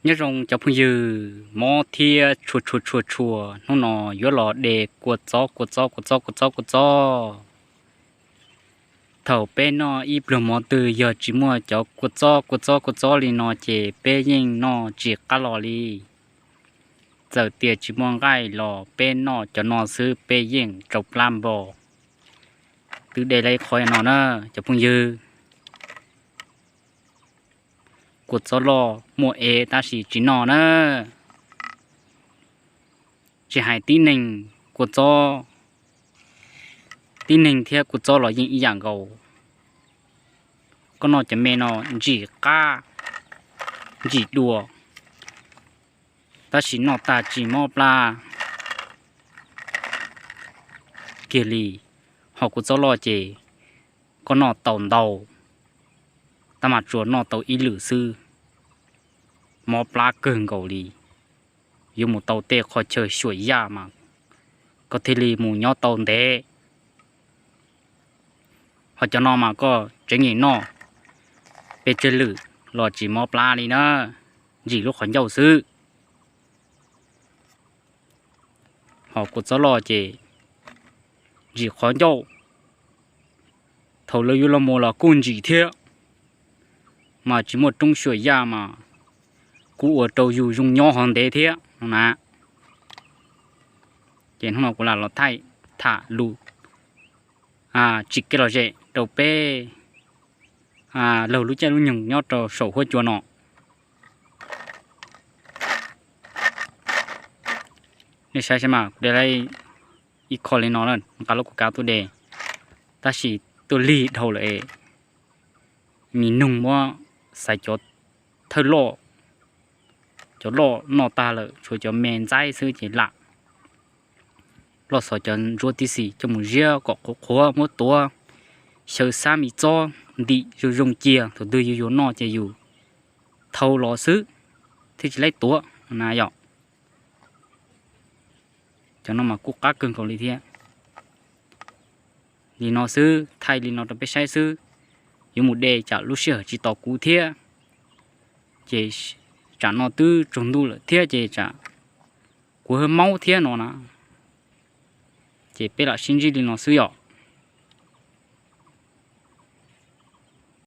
Nyob zoo cov phooj ywg, mob thiab tshua tshua tshua tshua, hnub no yuav los de kua txob kua txob kua txob kua txob kua txob. Thaum peb noj ib pluag mov twg yog tsis muaj cov kua txob kua txob kua txob li no ces peb yeej noj tsis qab los li. Txawm tias tsis muaj nqaij los peb noj cov no xwb peb yeej tsau plab npo. Twb de lawm qhov no na cov phooj ywg. Kua txob loj muaj ev tab sis tsis noj na. Tsis hais tib neeg kua txob, tib neeg thiab kua txob los yeej ib yam nkaus. Koj noj cov me no ntsim qab ntsim dua, tab sis noj tag tsis mob plab kiag li. Ho kua txob loj ces koj noj tau ntau, tab mas tsuas noj tau ib lwm xwb, mob plab kawg nkaus li. Yuav mus tau tej qhov chaw xyuam yaj mas koj thiaj li mus nyob tau ntev. Ho cov no mas koj tseem nyem noj pes tsawg lwm los tsis mob plab li na, ntsim lub qhov ncauj xwb. Ho kua txob loj ces ntsim qhov ncauj, thaum lawv yuav los mus los kuj ntsim thiab, mas tsis muaj roob xyuam yaj mas kuj ua rau yus zoo nyob ho ntev thiab no na. Ces hnub no kuv lam los thaij tham lus tsim kev lom zem rau peb laug lub caij lub nyoog nyob rau saum huab cua no. Nej saib saib mas kuv de ib qho li no, nqa lub kuv kav tuaj de, tab sis tuaj lig dhau lawm. Me noog muab xaiv cov thawj loj, cov loj noj tag lawm tshuav cov me ntxaib xwb ces lam loj xov cov ntsuab tib si coj mus ziab kom qhuav qhuav muab tuav xyaw xab me txob ntim zoo zoo cia, thaum twg yus yuav noj ces yus thau los xwb thiaj tsis laib tuav na yom. Cov no mas kuj qab kawg nkaus li thiab. Li no xwb, thaij li no rau peb saib xwb. Yuav mus de tsam lub sij hawm tsis tos kuv thiab, ces tsam no twb tsaus ntuj lawm thiab ces tsam kuv hawb maub thiab no na. Ces peb lam sib ntsib li no xwb yom.